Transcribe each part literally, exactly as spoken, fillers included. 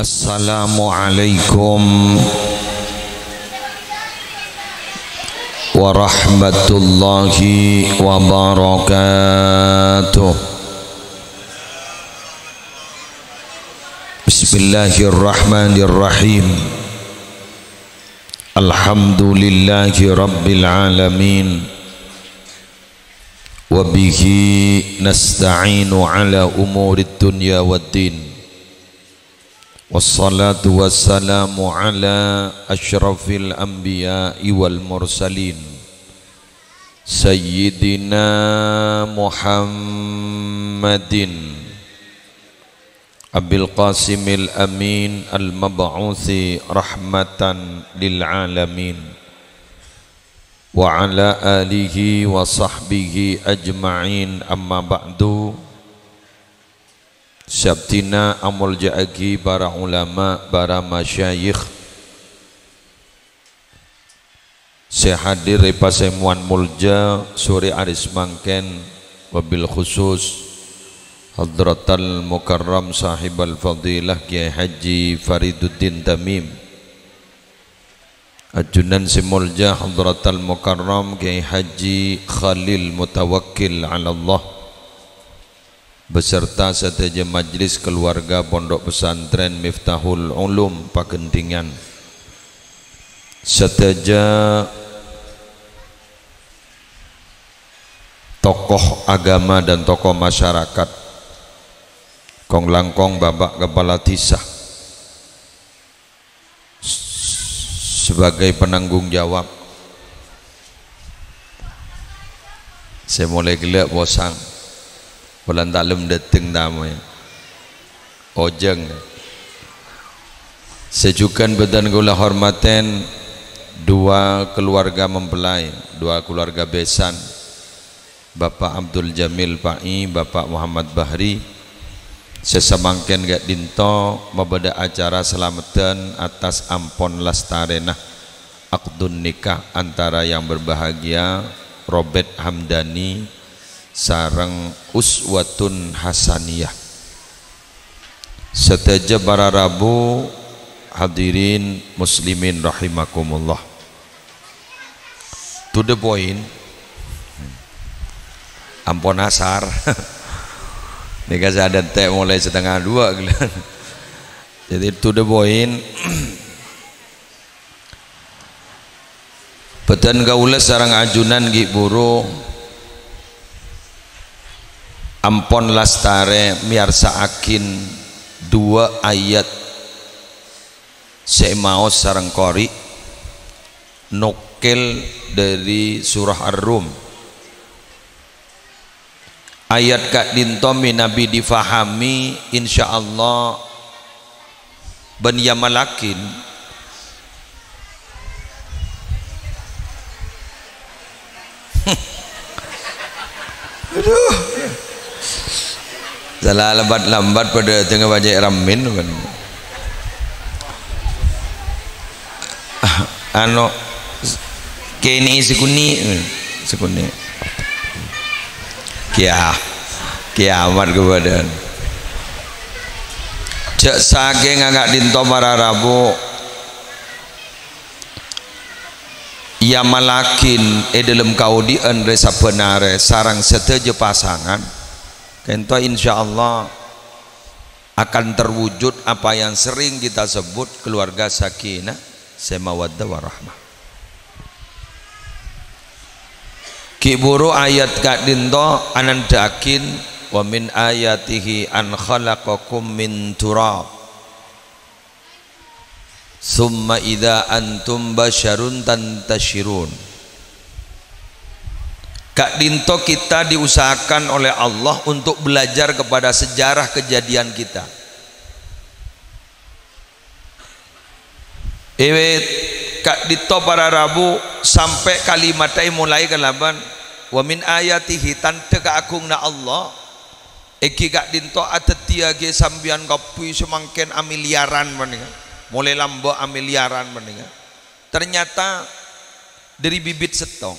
Assalamualaikum warahmatullahi wabarakatuh. Bismillahirrahmanirrahim. Alhamdulillahi rabbil alamin. Wa bihi nasta'inu ala umurid dunya waddin. Wassalatu wassalamu ala asyrafil anbiya'i wal mursalin, Sayyidina Muhammadin Abil Qasimil Amin al-mab'usi rahmatan lil alamin, wa ala alihi wa sahbihi ajma'in, amma ba'du. Sè abdhina amolja'aghi para ulama, para masyayikh sè hadir è pasemowan molja sore arè samangkèn, wabil khusus Hadratal Mukarram Sahibal Fadilah Kiai Haji Fariduddin Tamim. Ajunan sè molja Hadratal Mukarram Kiai Haji Khalil Mutawakkil 'alallah, beserta sadhâjâ majlis keluarga Pondok Pesantren Miftahul Ulum Pagentingan. Sadhâjâ tokoh agama dan tokoh masyarakat, kong-langkong Bapak Kepala Desa, sebagai penanggung jawab. Sè molaè ghellâ' posang. Polana ta' lem dâteng tamoy. Ojhâng. Sè jhughân bhâdhân kaulâ hormatè, dua keluarga mempelai, dua keluarga besan. Bapak Abdul Jamil Pa'i, Bapak Muhammad Bahri, sè samangkèn ka'dinto mabâdâ acara salameddhân atas ampon lastarèna akdun nikah antara yang berbahagia Robert Hamdani sareng Uswatun Hasaniyah. Sadhâjâ para rabu, hadirin muslimin rahimakumullah. To the point. Ampon asar. Nèka sè adântè' molaè setengah dua, ghellâ'. Jadi, to the point. Bhâdhân kaulâ sareng ajunan ghi' bhuru ampon lastarè mèyarsa'aghin dua ayat sè èmaos sareng qori, nokkel dhâri surah Ar-Rum. Ayat ka'dinto mènabi difahami, insyaallah, bân yamalakin. Adhu. Sala lambat-lambat padâ dâtengnga pajhât rammèn, kan. Ano, kènè' sè kunè', sè kunè'. Kiya-, kiyamat kabâdâ'ân. Jhâ' sakènga ka'dinto para rabu, yamalakin è dhâlem kaodi'ân rè sabbhân arè sareng sadhâjâ pasangan, ka'dinto insyaallah akan terwujud apa yang sering kita sebut keluarga sakinah sè mawaddah warahmah. Ghi' bhuru ayat ka'dinto anandhâ'aghin, "Wa min ayatihi an khalaqakum min turab, tsumma idza antum basyarun tantasyirun." Ka'dinto kita diusahakan oleh Allah untuk belajar kepada sejarah kejadian kita. Èwèt ka'dinto para rabu sampè' kalimatta èmolaè kalabân, "Wa min ayatihi," tandhâ kaagunganna Allah. Èngghi ka'dinto adhâddhiyâghi sampèyan kabbhi samangkèn amilyaran panèka. Molaè lambâ' amilyaran panèka. Ternyata dhâri bibit sèttong.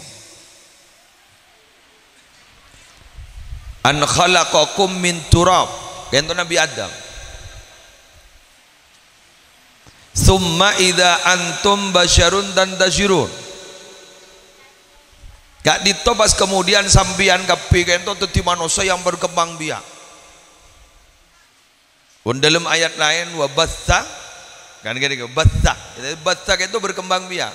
"An khalaqakum min turab." Ka'dinto Nabi Adam. "Tsumma idza antum basyarun tantasyirun." Ka'dinto pas kemudian sampèyan kabbhi ka'dinto dhâddhi manossa yang berkembang biak. Pon dalam ayat laèn, "Wa batsa," kan kira-kira, "batsa." Jadi, batsa itu berkembang biak.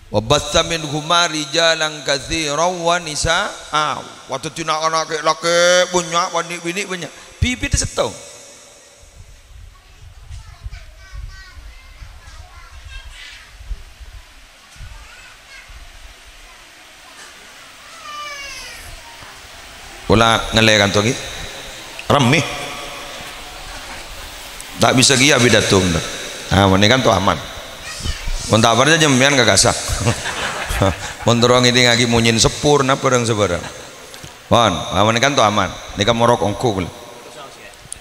"Wa batsa minhuma rijalan katsiran wa nisa'a." Wa dhâddhi na'-kana' kè'-lakè' bânnya', wa binè'-binè' bânnya'. Bibit sèttong. Kaulâ ngallè kanto ghi. Rammè. Ta' bisa ghi apidato, bhender. Ah, panèka kanto aman. Mon ta' parcajâ sampèyan ka kassa'. Mon terro ngèdingaghi monyèn seppur, napa rèng sabârâng. Pon, ah, panèka kanto aman. Nèka morok ongghu kaulâ.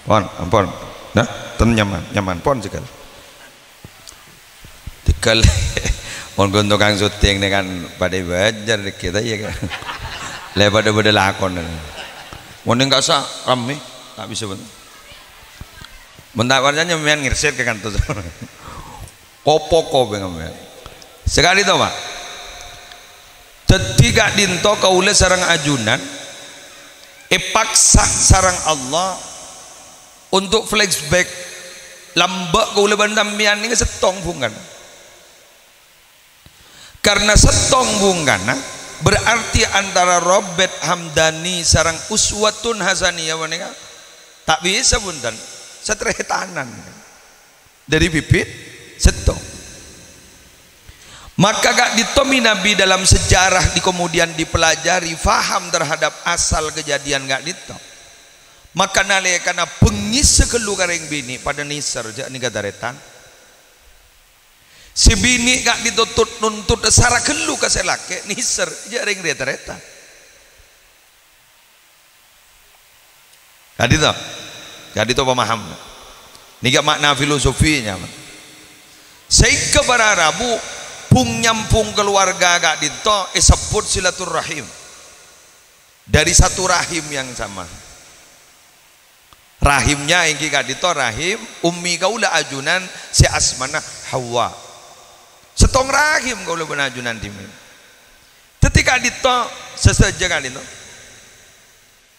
Pon, ampon. Nah, ten nyaman, nyaman. Pon, jhâghâl. Jhâghâl, mon ghun tokang syuting nè kan padâ bâjâr dhâggi', ta' iyâ, kan? Lè padâ-padâ lakon. Mon nèng kassa' rammè, ta' bisa, bhender. Mon ta' parcajâ sampèyan ngèrsèt ka kanto. Ko-poko bhender sampèyan. Sakalè to, Pak. Dhâddhi ka'dinto kaulâ sareng ajunan èpaksa sareng Allah untuk flashback lambâ' kaulâ bân sampèyan nèka sèttong bhungkana. Karena sèttong bhungkana, berarti antara Robert Hamdani sareng uswatun hasaniyah panèka ta' bisa, bhunten, sataretanan. Dhâri bibit sèttong. Maka ka'dinto mènabi dalam sejarah di kemudian dipelajari, faham terhadap asal kejadian ka'dinto. Maka nalèkana bengngèsa ghâllu ka rèng binè' padâ nèser, jhâ' nèka tarètan. Sè binè' ka'dinto tut-, nuntut sara ghâllu ka sè lakè', nèser, jhâ' rèng rèya tarètan. Ka'dinto. Ka'dinto pamaham. Nèka makna filosofinya. Saèngghâ para rabu, bhung-nyambhung kaluwarga ka'dinto èsebbhut silaturrahim. Dari satu rahim yang sama. Rahimnya èngghi ka'dinto rahim ummi kaulâ ajunan sè asmana Hawa. Sèttong rahim kaulâ bân ajunan dhimèn. Dhâddhi ka'dinto, sadhâjâ ka'dinto.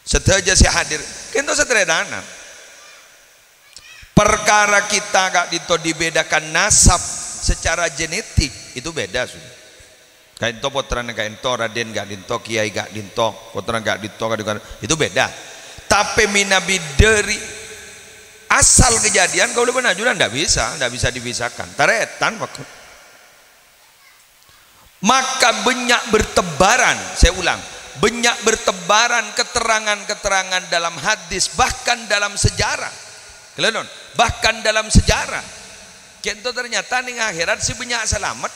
Sadhâjâ sè hadir, ka'dinto sataretanan. Perkara kita ka'dinto dibedakan nasab secara genetik, itu beda, sudah. Ka'dinto pottrana ka'dinto, raden ka'dinto, kiai ka'dinto, pottrana ka'dinto, ka'dinto, itu beda. Tapè mènabi dhâri asal kejadian, kaulâ bân ajunan ndak bisa, ndak bisa dipisahkan. Tarètan, Pak. Maka banyak bertebaran, saya ulang, banyak bertebaran keterangan-keterangan dalam hadis, bahkan dalam sejarah. Kelè non, bahkan dalam sejarah. Ka'dinto ternyata nèng akhèrat sè bânnya' salamet,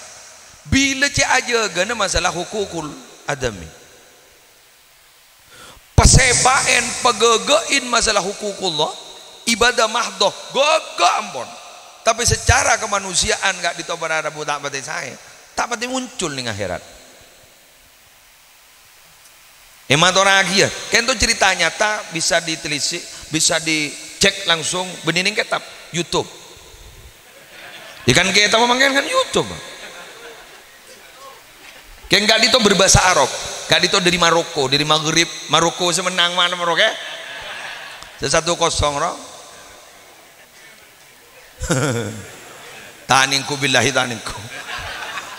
bilâ cè' ajâgâna masalah hukukul adami. Pasèpa'èn, paghâghâ'in masalah hukukullah, ibadah mahdhah, ghâghâ ampon. Tapè secara kemanusiaan ka'dinto para rabu ta' patè saè, ta' patè muncul nèng akhèrat. Èmatorraghiyâ, ka'dinto cerita nyata bisa ditelisik, bisa dicek langsung, bânnè nèng kètab, YouTube. Ya kan, kètab mangkèn kan YouTube. Kèng ka'dinto berbahasa Arab. Ka'dinto dhâri Maroko, dhâri Maghrib, Maroko sè mennang malem ro, kè? Sè satu kosong ro. Ta' nèngghu, billahi ta' nèngghu.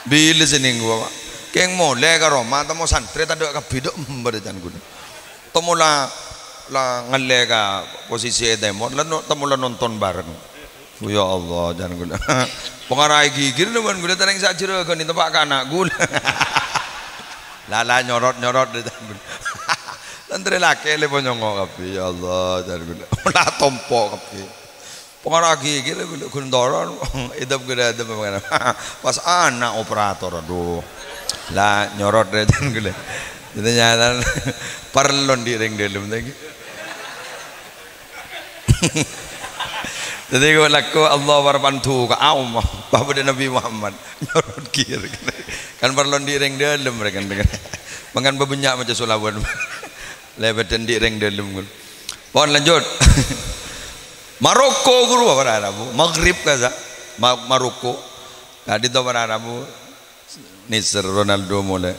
Bilâ sè nèngghu, Pak? Kèng molè ka roma, tamo santrè tadâ' kabbhi, dâ' ember can ghulâ. Tamo la, la ngallè ka posisi è tèmor, la no-, tamo la nonton bareng. Oh, ya Allah, can ghulâ. Pangaraè ghighir, bân ghulâ ta' nèng sajârâghân, teppa' ka ana' ghulâ. La, la, nyorot-nyorot, can ghulâ. Santrè lakè lè ponyongo kabbhi, ya Allah, can ghulâ. La tompo' kabbhi. Pangaraè ghighir, ghulâ ghun toron, idep ghulâ, idep ghulâ. Pas ana' operator, aduh. La, nyorot, can ghulâ. Jadi nyata, parlo andi' rèng dâlem lagi. Jadi, kok lako Allah warpantu ka Allah, Bapak Nabi Muhammad. Nyorot ghighir. Kan parlo andi' rèng dâlem, rèkan-rèkan. Mangkana bânnya' maca sholawat. Lèbât andi' rèng dâlem, ghun. Pon lanjut. Maroko, ghuru, para rabu. Maghrib kasa. Ma-, Maroko. Ka'dinto para rabu. Nèser Ronaldo molè.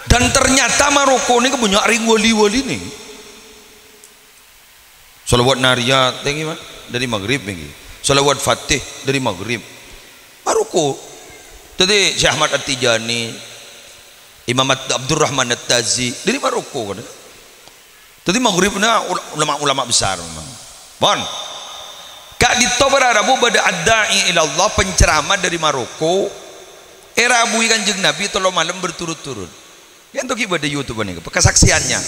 Dan ternyata Maroko nèka bânnya' rèng wali-wali nèka. Shalawat Nariyah, tèngghi, Mas. Dâri Maghrib nèka. Shalawat Fatih dâri Maghrib. Maroko. Dhâddhi Syekh Ahmad At-Tijani, Imam At-, Abdurrahman At-Tazi, dâri Maroko kan. Dhâddhi Maghrib nèka ul-, ulama-ulama besar memang. Pon. Ka'dinto para rabu bâdâ ad-da'i ilallah, penceramah dâri Maroko, èrabui Kanjeng Nabi tello malem berturut-turut. Ka'dinto ghi' bâdâ YouTube nèka, kasaksiannya.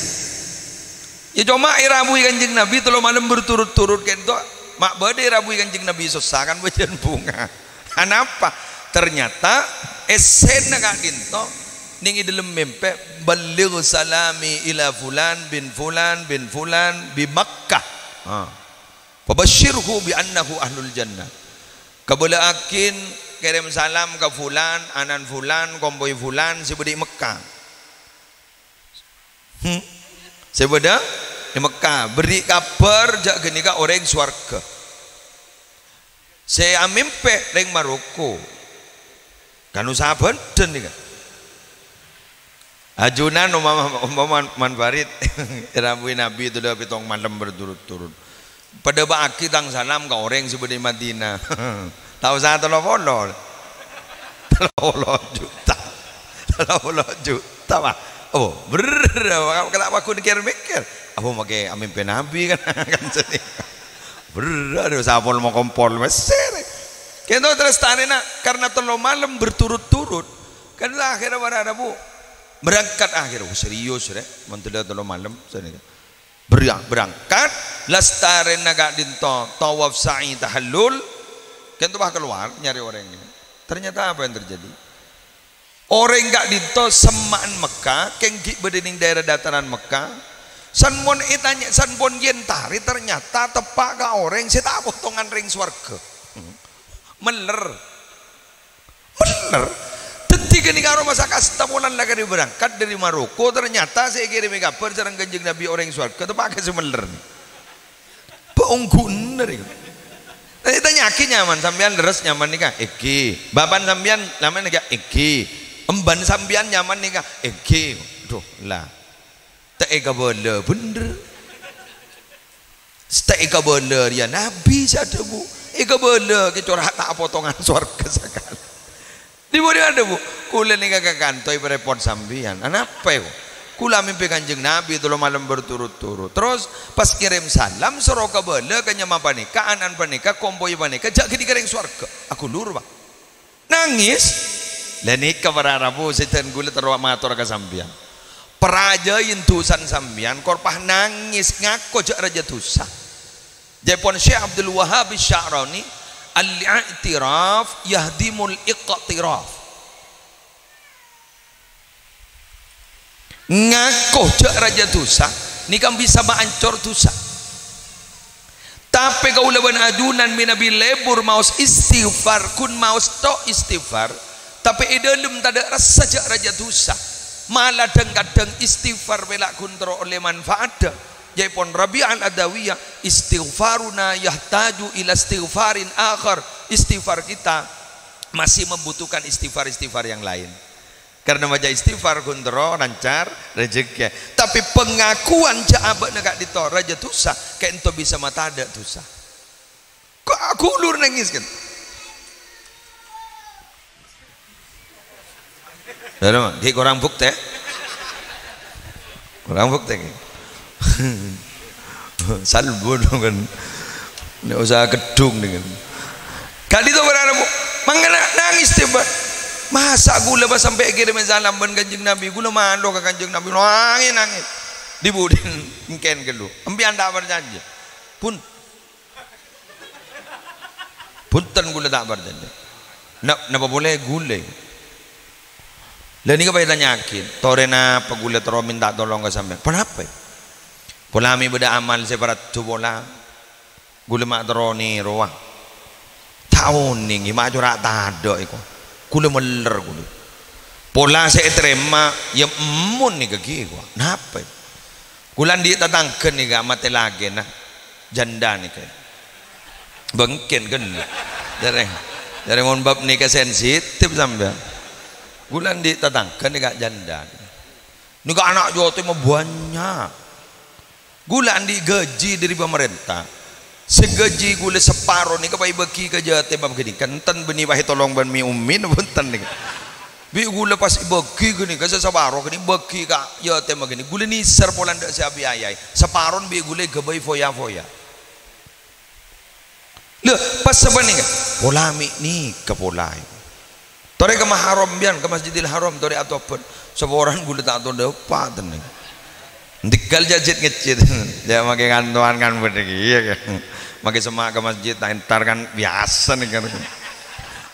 Ya coma èrabui Kanjeng Nabi tello malem berturut-turut ka'dinto, ma' bâdâ èrabui Kanjeng Nabi sossa kan bâjâna bhunga. Anapa? Ternyata èssèna ka'dinto nèng è dâlem mèmpè, "Balligh salami ila fulan bin fulan bin fulan bi Makkah. Ha. Fabasysyirhu bi annahu ahlul jannah." Kabâlâ'aghin, kèrèm salam ka fulan, anan fulan, kompoy fulan sè bâdâ è Mekkah. Hmm? Sè bâdâ è Mekkah, berri' kabhâr jâ' ghânèka orèng sowarghâ. Sè amèmpè rèng Maroko. Kan usaha bhândhân nèka. Ajunan umpama, umpama Man Farid, èrabui Nabi tello pèttong malem berturut-turut. Padâ bâ'âghi tang salam ka orèng sè bâdâ è Madinah. Ta' osa tello polo. Tello polo juta. Tello polo juta, Pak. Oh, berrâ, kenapa ghun kèr-mèkkèr? Apa makè amèmpè Nabi kan? Kan jadi. Berrâ, aduh, sapol mau kompol, messer. Kento terus tanena, karena tello malem berturut-turut. Kan akhirnya para rabu. Berangkat akhirnya. Oh, serius, rè. Mantello tello malem. Sini. Berang-, berangkat, lastarèna ka'dinto, tawaf sa'i tahallul, kento pas keluar nyari orèng ini. Ternyata apa yang terjadi? Orèng ka'dinto semma'an Mekkah, kèng ghi' bâdâ nèng daerah dataran Mekkah, san mon ètanya, san pon èntari, ternyata teppa' ka orèng sè ta' potongan rèng sowarghâ. Meller. Bener. Dhâddhi ghânèka aromasa kasta polana lakar berangkat dâri Maroko, ternyata sè èkèrèmè kabhâr sareng Kanjeng Nabi orèng sowarghâ, teppa' ka sè meller. Bâ' ongghu bener iku. Tanya-, tanya'aghi nyaman, sampèyan lerres nyaman nèka? Èngghi. Bapa'na sampèyan nyaman nèka? Èngghi. Embhâna sampèyan nyaman nèka? Èngghi. Duh, la. Ta' èkabâlâ bener. Ta' èkabâlâ rèya Nabi sè adhâbu. Èkabâlâ kècora ta' potongan sowarghâ sakalè. Dhi-budhi adhâbu, "Kaulâ nèka ka kanto èparèpot sampèyan." "Anapa èko?" "Kaulâ amèmpè Kanjeng Nabi tello malem berturut-turut. Terros pas ngèrèm salam, soro kabâlâ ka nyama panèka, ana'na panèka, kompoyya panèka, jâ' ghânèka rèng sowarghâ." Aghulur, Pak. Nangès. La nèka para rabu sè dhân kaulâ terro mator ka sampèyan. Parajâi dhusana sampèyan, kor pas nangès ngako jâ' rajâ dhusa. Jâèpon Syekh Abdul Wahhab Sya'rani, "Al-i'tiraf yahdimul iqtiraf." Ngako jâ' rajâ dhusa, nèka bisa maancor dhusa. Tapè kaulâ bân ajunan mènabi lebur maos istighfar, ghun maos tok istighfar, tapè è dâlem tadâ' rassa jâ' rajâ dhusa. Mala dhâng-kadhâng istighfar pèla' ghun terro ollè manfaadda. Jâèpon Rabi'ah Al-Adawiyah, "Istighfaruna yahtaju ila istighfarin akhar." Istighfar kita masih membutuhkan istighfar-istighfar yang lain. Karena maca istighfar ghun terro lancar rejekè. Tapè pangakuan jâ' abâ'na ka'dinto rajâ dhusa, ka'dinto bisa matadâ' dhusa. Ko-, aghulur nangès kan? Lha, Mak, ghi' korang bhuktè? Korang bhuktè, ghi? Salbun kan. Nèka usaha keddhung nèka. Ka'dinto para rabu, mangkana nangès tèmbhâ. Masa' kaulâ pas sampè' èkèrèmè salam bân Kanjeng Nabi, kaulâ malo ka Kanjeng Nabi, nangès, nangès. Dhi-budhi èngkèn ghâllu. Empèyan ta' parcajâ. Pun. Bhunten, kaulâ ta' parcajâ. Na-, napa polè ghulâ? La nèka pas ètanya'aghi, "Torè napa kaulâ terro mènta tolong ka sampèyan?" "Ponapa?" "Pola mè' bâdâ amal sè paraddhu pola. Kaulâ ma' terro nèrowa. Ta' onèng, ma' cora' tadâ' èko. Kaulâ mèller kaulâ. Pola sè ètarèma, ya emmon nèka ghi' èko." "Napa?" Kaulâ andi' tatangghâ nèka matè lakèna, janda nèka. Bângkèn kan. Jârèya, jârèya mon bab nèka sensitif sampèyan. Kaulâ andi' tatangghâ nèka janda. Nèka ana' yotèma bânnya'. Kaulâ andi' gaji dâri pamarènta. Sè gaji kaulâ saparo nèka pas èbâghi ka yatèma ghânèka. Enten bânnè pas ètolong bân mè' ummina, bhunten nèka. Bi' kaulâ pas èbâghi ghânèka, sè saparo ghânèka èbâghi ka yatèma ghânèka. Kaulâ nèsèr polana tadâ' sè abiayai. Saparona bi' kaulâ èghâbây foya-foya. Lha, pas sapanèka, pola mè' nèka pola. Torè ka Haram, biyân, ka Masjidil Haram, torè atobhân. Saporana kaulâ ta' tao dâpa' tenang. Ndikal jâjit ngecit. Ya, makkè kantowan kan bâdâ kèya, kan. Makkè semma' ka masjid, ta' entar kan biyasa nèka.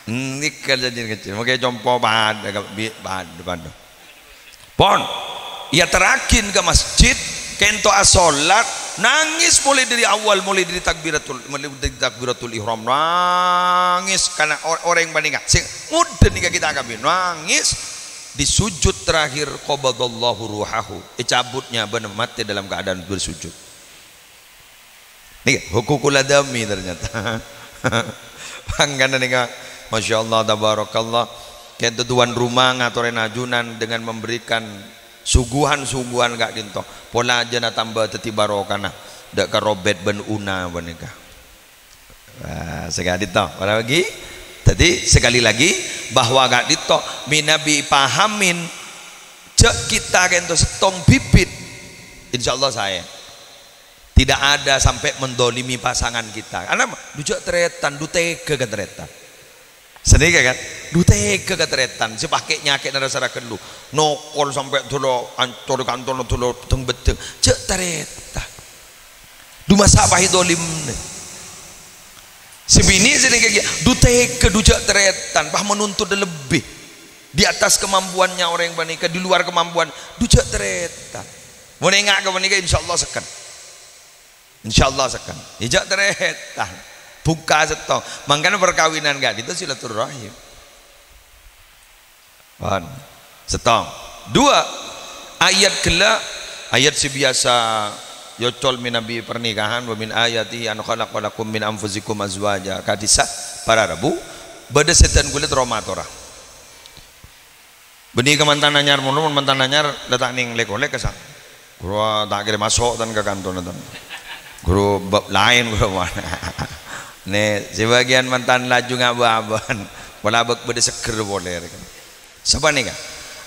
Ndikal jâjit ngecit. Makkè compo padâ, ka-, bi-, padâ, padâ. Pon, èyaterraghi ka masjid, kènto asholat, nangès molaè dâri awal, molaè dâri takbiratul, molaè dâri takbiratul ihram, nangès karana or-, orèng panèka sè ngodâ nèka kita kabin, nangès di sujud terakhir, qabadallahu ruhahu, ècabut nyabâna, matè dalam keadaan bersujud. Nèka, hukukul adami ternyata. Mangkana nèka, Masya Allah, Tabarakallah. Kènto tuan rumah ngatorè ajunan dengan memberikan suguhan-suguhan ka'dinto. Pola ajâna tamba dhâddhi barokana. Dâ' ka Robert bân Una panèka. Wah, sè ka'dinto, para bagi. Dhâddhi, sekali lagi, bahwa ka'dinto mènabi pahamin, jhâ' kita kènto sèttong bibit. Insya Allah saè. Tidak ada sampai mendolimi pasangan kita. Karena du jhâ' tarètan, du tega ka tarètan. Sanèka kan? Du tega ka tarètan. Sè pakè nyakè'na ra-sara ghâllu. Nokol sampè' dolo ancor kantorna dolo teng-betteng. Jhâ' tarètan. Du masa' pas èdolimè. Sè binè' sanèka kèya, du tega, du jhâ' tarètan, pas menuntut lebih. Di atas kemampuannya orèng panèka, di luar kemampuan, du jhâ' tarètan. Mon enga' ka panèka, insya Allah sekken. Insya Allah sekken. È jhâ' tarètan. Bungka sèttong. Mangkana parkabinan ka'dinto silaturrahim. Pon. Sèttong. Dua. Ayat ghellâ'. Ayat sè biyasa èocol mènabi pernikahan, "Wa min ayatihi an khalaqa lakum min anfusikum azwaja." Ka'dissa', para rabu, bâdâ sètan kulâ terro matora. Bânnè ka mantan anyar, mon mantan anyar la ta' nèng lèk-olèk ka sa-, ghuru ta' kèra maso' tan ka kantorna tan. Ghuru bab laèn ghuru. Nè, sebagian mantan laju ngabâ-abâ'ân. Pola bâk bâdâ seggher polè rèya. Sapanèka.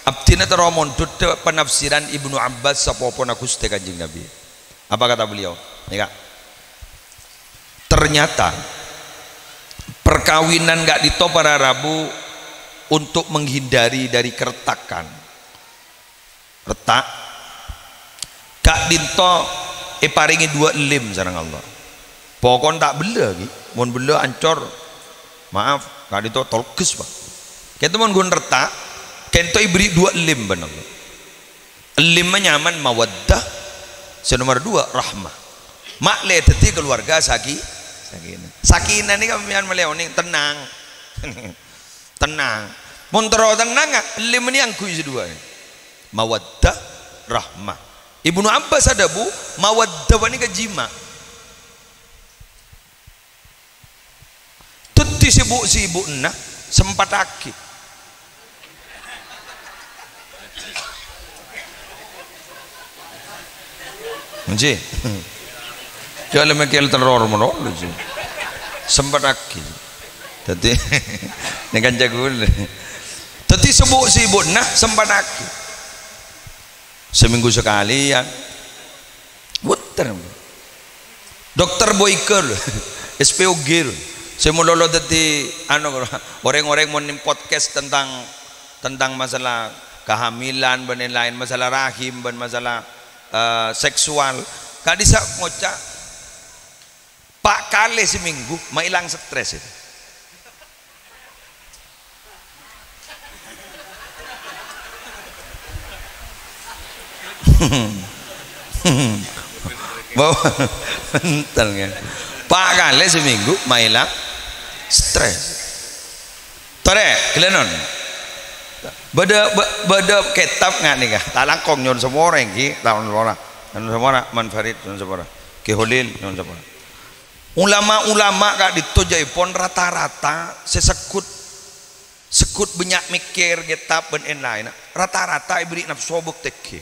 Abdhina terro mondhut dâ' panafsiran Ibnu Abbas, sapopona Ghustè Kanjeng Nabi. Apa kata beliau? Nèka. Ternyata perkawinan ka'dinto para rabu untuk menghindari dari keretakan. Retak. Ka'dinto èparèngè duwâ' ellem sareng Allah. Pokon ta' bellâ, ghi. Mon bellâ ancor. Maaf, ka'dinto tolghes, Pak. Kènto mon ghun retak, kènto èberri' duwâ' ellem bân Allah. Ellemma nyaman mawaddah, sè nomer duwâ' rahmah. Ma'lè dhâddhi kaluwarga saki-, sakinah. Sakinah nèka sampèyan malè onèng, tenang. Tenang. Mon terro tenang, ellem nèka angghuy sè duwâ'. Mawaddah, rahmah. Ibnu Abbas adhâbu, mawaddah panèka jima'. Dhâddhi sibuk-sibukna, sempattaghi. Ngghi. Jhâ' la mèkkèr terror molo, ngghi. Sempattaghi. Dhâddhi, nèng kanca kaulâ. Dhâddhi sibuk-sibukna, sempattaghi. Seminggu sekali, ya. Bhunten. Dokter Boyke lho, S P O G lho. Sè malolo dhâddhi, anu, orèng-orèng mon podcast tentang, tentang masalah kehamilan bân lain-lain, masalah rahim bân masalah, eh, seksual. Ka'dissa' ngoca', "Pa' kalè seminggu, maèlang stres itu." Bhunten, kan? Pa' kalè seminggu, maèlang stres. Torè, ghellânon. Bâdâ, bâ-, bâdâ kètab nga' nèka, ta' langkong nyo'on saporèng, ghi, taon lora. Nyo'on sapora, Man Farid, nyo'on sapora. Kè Holil, nyo'on sapora. Ulama-ulama ka'dinto jâ'èpon rata-rata sè segghut, segghut bânnya' mèkkèr kètab bân èn-laènna, rata-rata èberri' napso bhuktèghi.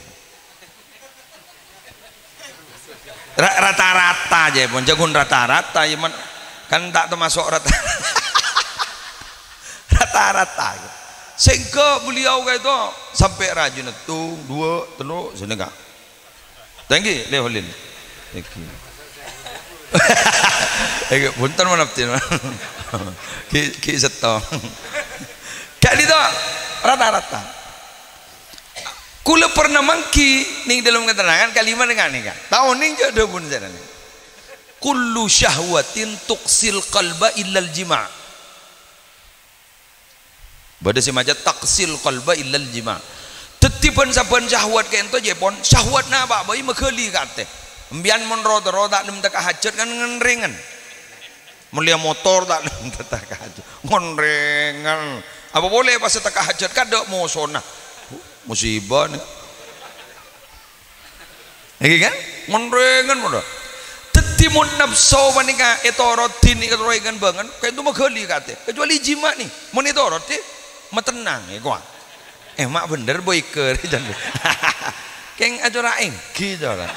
Ra-, rata-rata jâ'èpon, jhâ' ghun rata-rata, yâ, Man. Kan ta' tamaso' rata. Rata-rata. Sèngghâ beliau ka'dinto sampè' rajina, sèttong, duwâ', tello', sanèka. Thank you, Lè Holil. Thank you. Èngghi, bhunten, Man Abdin. Ghi', ghi' sèttong. Ka'dinto, rata-rata. Kaulâ pernah mangghi neng dâlem keterangan kalimat nèka, nèka. Ta' onèng jâ' dhâbuna sanèka. "Kullu syahwatin tuqsil qalba illal jima'." Bâdâ sè maca "taqsil qalba illal jima'". Dhâddhi bân-sabbhân syahwat ka'dinto jâ'èpon, syahwat napa bhâi maghâli ka atè. Empèyan mon ro-terro ta' nem tekka hajhât kan ngenrèngan. Mellèya motor ta' nem tekka hajhât. Ngenrèngan. Apa polè pas tekka hajhât kadâ' mosona. Musibah nèka. Èngghi kan? Ngenrèngan mon. Dhâddhi mon napso panèka ètorodhi nèka terro èngan-bângan, ka'dinto maghâli ka atè. Kecuali jima' nè, mon ètorodhi, matennang, èkowa. Eh, ma' bhender, Boyke, jân. Kèng acora' èngghi, cora'.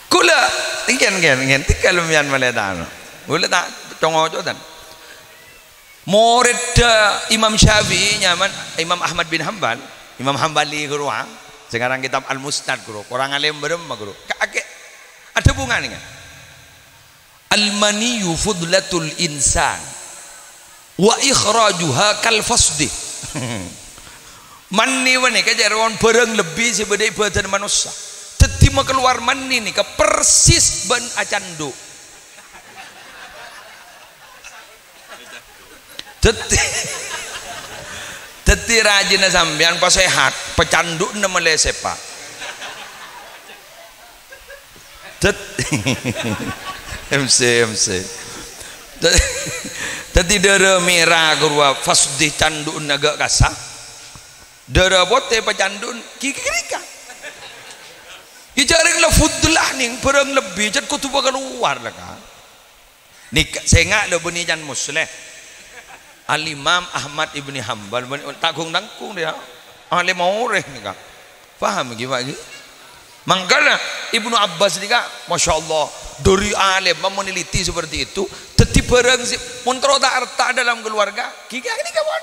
Kaulâ, èngghi, èngghi, èngghi, tèngghâl empèyan malè tano. Kaulâ ta' co-ngoco, tan. Morèdda Imam Syafi'i nyamana Imam Ahmad bin Hambal, Imam Hambali ghâruwa, sè ngarang kitab Al-Musnad ghâruwa, korang alèm bârâmma ghâruwa. Ka-, akè-, adhâbu nganèka, "Al-maniyyu fudlatul insan, wa ikhrajuha kal fasdi." Mani panèka jârèya bârâng lebbi sè bâdâ è bhâdhânna manossa. Dhâddhi makalowar mani nèka persis bân acandhu'. Dhâddhi, dhâddhi rajina sampèyan pas sehat, pacandhu'na malè sèpa'. Dhâd-, M C, M C. Dhâddhi dârâ mèra ghâruwa fasdi candhu'na ghâ' kassa. Dârâ potè pacandhu'na ghi' ghârika. Yâ jârèya la fudlah nèng, bârâng lebbi, jhât kodhu pakalowar la, Ka'. Nèka, sènga' la bânnè can Musleh. Al-Imam Ahmad Ibni Hambal, bân-, ta' ghung-tangghung dhiyâ. Alèm orèng nèka. Paham ghi, Pak, ghi? Mangkana Ibnu Abbas nèka, Masya Allah, dâri alèm meneliti seperti itu, dhâddhi bârâng sè mon terro ta' arta dalam keluarga, ghi, ghi, nèka, pon.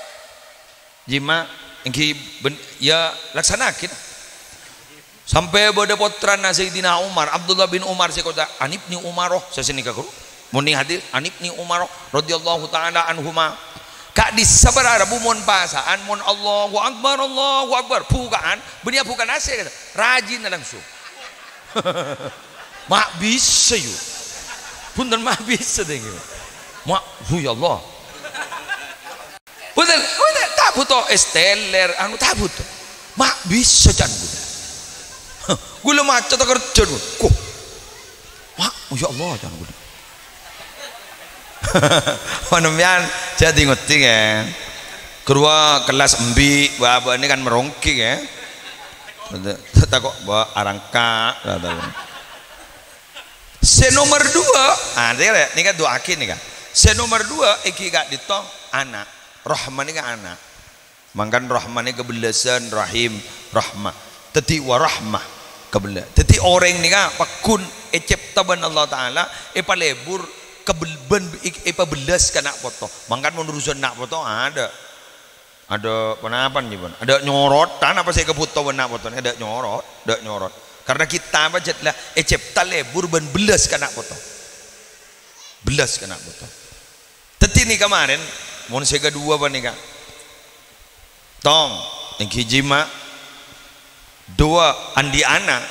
Jima', èngghi bân-, yâ, laksana'aghi. Sampè' bâdâ pottrana Sayyidina Umar, Abdullah bin Umar sè koca', "An Ibni Umaro," sè sanèka ghuru. Mon nèng hadis, "An Ibni Umaro radhiyallahu ta'ala anhuma." Ka'dissa bârâ rabu mon pasa'an, mon "Allahu Akbar, Allahu Akbar," buka'an, bânnè abuka'an asè, rajina langsung. Ma' bisa, yu. Bhunten, ma' bisa, dèng. Ma', hu, ya Allah. Bhunten, bhunten, ta' bhuto esteller, anu, ta' bhuto. Ma' bisa, can, ghulâ. Ghulâ maca ta' kerja, ghulâ. Koh. Ma', masya Allah, can, ghulâ. Panèmpèyan, jhâ' dingoti, kan. Ghâruwa kellas embi', bâbâna kan merongki, kan. Tako', bâ, arangka', kata. Sè nomer duwâ', ah, nèka, nèka du'aaghi nèka. Sè nomer duwâ', èngghi ka'dinto ana'. Rahma nèka ana'. Mangkana rahma nèka bellâsân, rahim, rahma. Dhâddhi wa rahma, kabella-, dhâddhi orèng nèka pagghun ècèpta bân Allah Ta'ala, èpalebur kabel-, bân è-, èpabellâs ka na' poto. Mangkana mon urusan na' poto, adâ'. Adâ' ponapa, nèka, pon? Adâ' nyorotan apa sè èkabhuto bân na' potona? Adâ' nyorot, adâ' nyorot. Karna kita apa jhât la ècèpta lebur bân bellâs ka na' poto. Bellâs ka na' poto. Dhâddhi nèka marèn, mon sè kaduwâ panèka. Tong, èngghi jima'. Duwâ', andi' ana',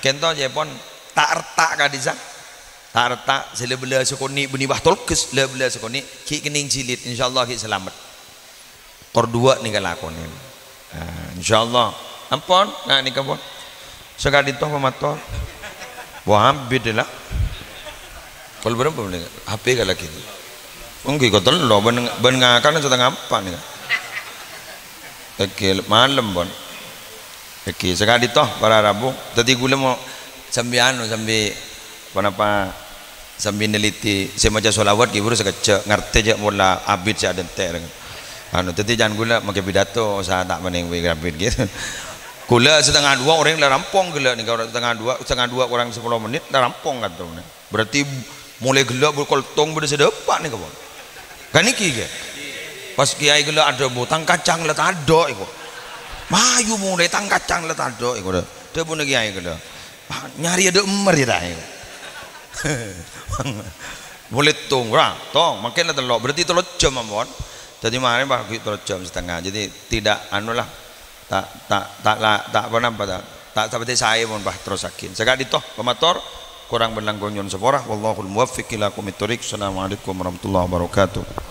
kento jhâ' pon ta' arta ka'dissa. Ta' arta, sè la bellâ sakonè' bânnè bâh tolghes, la bellâ sakonè', ghi' kennèng jilid, insyaallah ghi' salamet. Kor duwâ' nèka lakonè. Nah, insyaallah. Ampon, nga' nèka pon. Saka'dinto pamator. Wah, abit la. Kol bârâmpa menit? H P ka lagi. Èngghi, kol tello', bân, bân ngakan setengah empat nèka. Oke, malem, pon. Èngghi, saka'dinto para rabu. Dhâddhi ghulâ mo-, sambi anu, sambi ponapa, sambi neliti sè maca sholawat ghi' buru sakejjhâ', ngartè jhâ' mola abit sè adhânte'. Anu, dhâddhi can ghulâ maskè pidato, sa ta' panèng bi' abit gitu. Ghulâ setengah dua orèng la rampong ghellâ' nèka, orèng setengah dua, setengah dua kurang sepuluh menit la rampong kanto. Berarti molaè ghellâ' bu-, koltong bâdâ sè dâpa' nèka, pon. Kan nèkè, ghi. Pas kiai ghellâ' adhâbu, "Tang kacang la tadâ'," èko. "Mayu molaè tang kacang la tadâ'," èko. Dhâbuna kiai ghellâ', "Ah, nyarè adâ' emmer, yâ, ta'," èko. Molaè tong, ra, tong, mangkèn la tello', berarti tello' jam, ampon. Dhâddhi marè, Pak, ghi' tello' jam setengah. Jadi tidak, anu lah, Ta', ta', ta' la, ta' ponapa, ta', ta' sapètè saè mon, Pak, terrossaghi. Saka'dinto pamator, korang bân langkong nyo'on sapora. Wallahul muwaffiq ila aqwamit thoriq. Assalamualaikum warahmatullahi wabarakatuh.